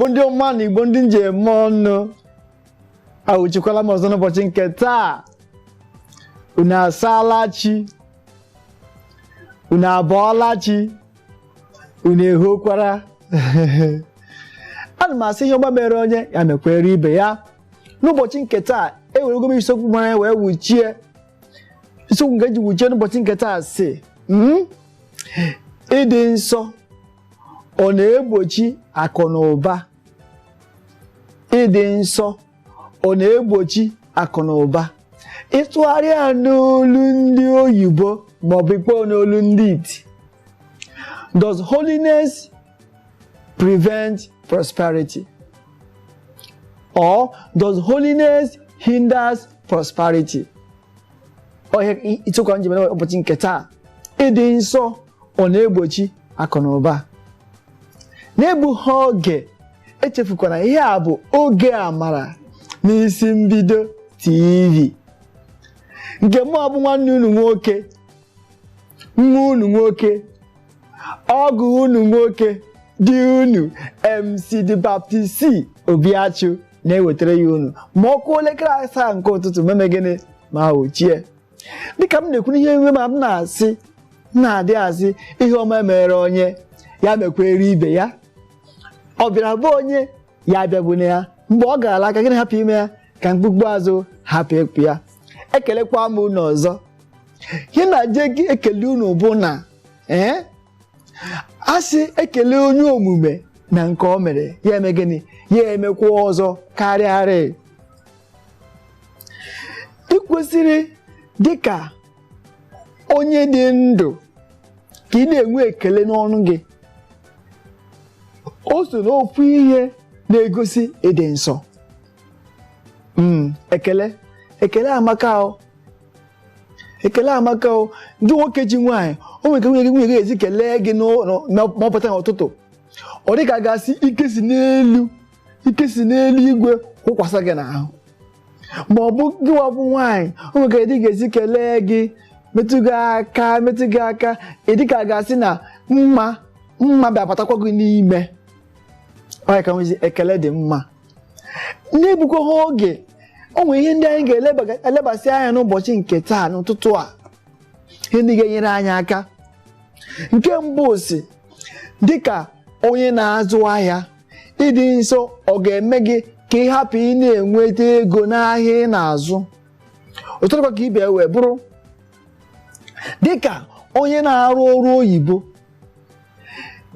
Ndị ọma na Igbo ndị njem ọnụ, awụchikwala m ọzọ n'ụbọchị nke taa. Unu asaala chi? Unu abọọla chi? Unu ehokwara? Ana m asị, ihe ọma mere onye, ya mekwere ibe ya. N'ụbọchị nke taa, ewerego m isiokwu mara wee wuchie. Isiokwu nke eji wuchie n'ụbọchị nke taa si, "Ịdị nsọ ọ na-egbochi akụ na ụba?" Ịdị nsọ ọ na-egbochi akụ na ụba? Ịtụgharị ya n'olu ndị oyibo maọbụ ikpọ n'olu ndị iti, "Does holiness prevent prosperity or does holiness hinders prosperity?" Ọhịa isiokwu njem ụbọchị nke taa: ịdị nsọ ọ na-egbochi akụ na ụba? Na-egbughị oge, echefukwana, ihe a bụ Oge Amara n'Isi Mbido TV, nke mụ bụ nwanne unu nwoke, nwa unu nwoke, ọgụ unu nwoke, dị unu, MC The Baptist C Obiachu na-ewetara ya unu ma ọ kụọ elekere 7 nke ụtụtụ. Meme gịnị ma ochie, dịka m na-ekwu n'ihe nwe ma m na-asị m na-adị asị, ihe ọma mere onye, ya mekwere ibe ya. Ọ bịara bụ onye ya abịagbuna ya mgbe ọ gara aka, gịnị hapụ ime ya ka mkpukpu azụ hapụ ịkpụ ya. Ekelekwa m unu ọzọ. Ihe na-aje ekele unu bụ na ee, a sị ekele onye omume na nke o mere, ya eme gịnị? Ya emekwa ọzọ karịarị. Ị kwesịrị, dịka onye dị ndụ, ka ị na-enwe ekele n'ọnụ gị. O so n'ofu ihe na-egosi ịdị nsọ. Ekele, ekele amaka o, ekele amaka o. Ndị nwoke ji nwaanyị, o nwere ka nwunye gị esi kelee gị ma ọ pụta n'ụtụtụ, ọ dị ka a ga-asị ike si n'elu, ike si n'elu igwe wụkwasị gị n'ahụ. Ma ọ bụ gị nwa bụ nwaanyị, o nwere ka dị ga-esi kelee gị, metụ gị aka, metụ gị aka, ị dị ka a ga-asị na mma mma bịa batakwa gị n'ime. Ọ ya ka nwezi ekele dị mma. Na-egbukwa ha oge, o nwere ihe ndị anyị ga-elebasị anya n'ụbọchị nke taa, n'ụtụtụ a, ihe ndị ga-enyere anyị aka. Nke mbụ si, dịka onye na-azụ ahịa, ịdị nsọ ọ ga-eme gị ka ị hapụ ị na-enweta ego n'ahịa ị na-azụ? Ụtụtụkwa ka ibe wee bụrụ, dịka onye na-arụ ọrụ oyibo,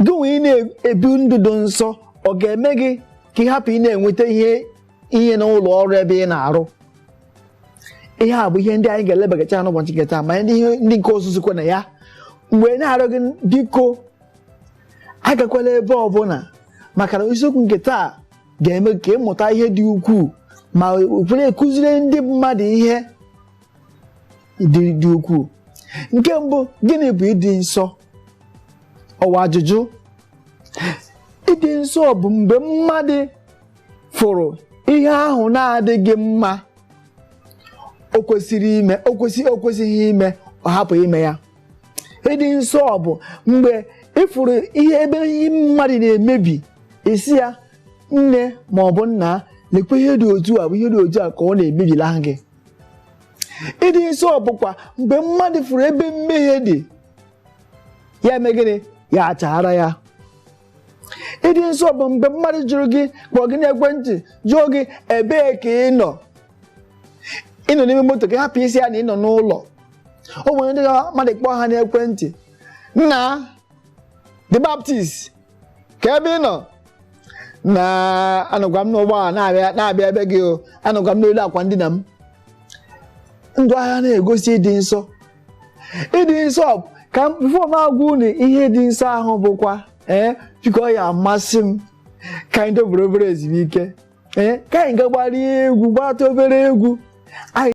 gị nwee ị na-ebi ndụ dị nsọ, ọ ga-eme gị ka ị hapụ ị na-enweta ihe n'ụlọ ọrụ ebe ị na-arụ? Ihe a bụ ihe ndị anyị ga-elebagacha n'ụbọchị nke taa, ma ndị ihe ndị nke ọzụzụkwa na ya. Mgbe na-arịọ gị, biko agakwala ebe ọbụla, maka na isiokwu nke taa ga-eme ka ịmụta ihe dị ukwuu, ma were ekụziri ndị mmadụ ihe dị ukwuu. Nke mbụ, gịnị bụ ịdị nsọ? Ọwa ajụjụ. Ịdị nsọ bụ mgbe mmadụ fụrụ ihe ahụ na-adịghị mma o kwesịrị ime, o kwesịghị ime, ọ hapụ ime ya. Ịdị nsọ bụ mgbe ị fụrụ ihe ebe ihe mmadụ na-emebi, isi ya, "Nne ma ọ bụ nna, lekwa ihe dị otu a, bụ ihe dị otu a ka ọ na-emebila gị." Ịdị nsọ bụkwa mgbe mmadụ fụrụ ebe mmehie dị, ya eme gịnị? Ya achaghara ya. Ịdị nsọ bụ mgbe mmadụ jụrụ gị, kpọọ gị n'ekwentị, jụọ gị ebee ka ị nọ, ị nọ n'ime moto, ka ị hapụ isi ya na ị nọ n'ụlọ. O nwere ndị mmadụ kpọọ ha n'ekwentị, "Nna The Baptist, ka ebe ị nọ?" "Na anọkwa m n'ụgbọala na-abịa ebe gị o, anọkwa m n'elu akwa ndina m." Ndụ ahịa na-egosi ịdị nsọ. Ịdị nsọ ka before m agwa unu ihe dị nsọ ahụ bụkwa, ee, biko, ọ ya amasị m ka anyị dobere obere ezumike, ee, ka anyị ga gbarie egwu, gbata obere egwu anyị.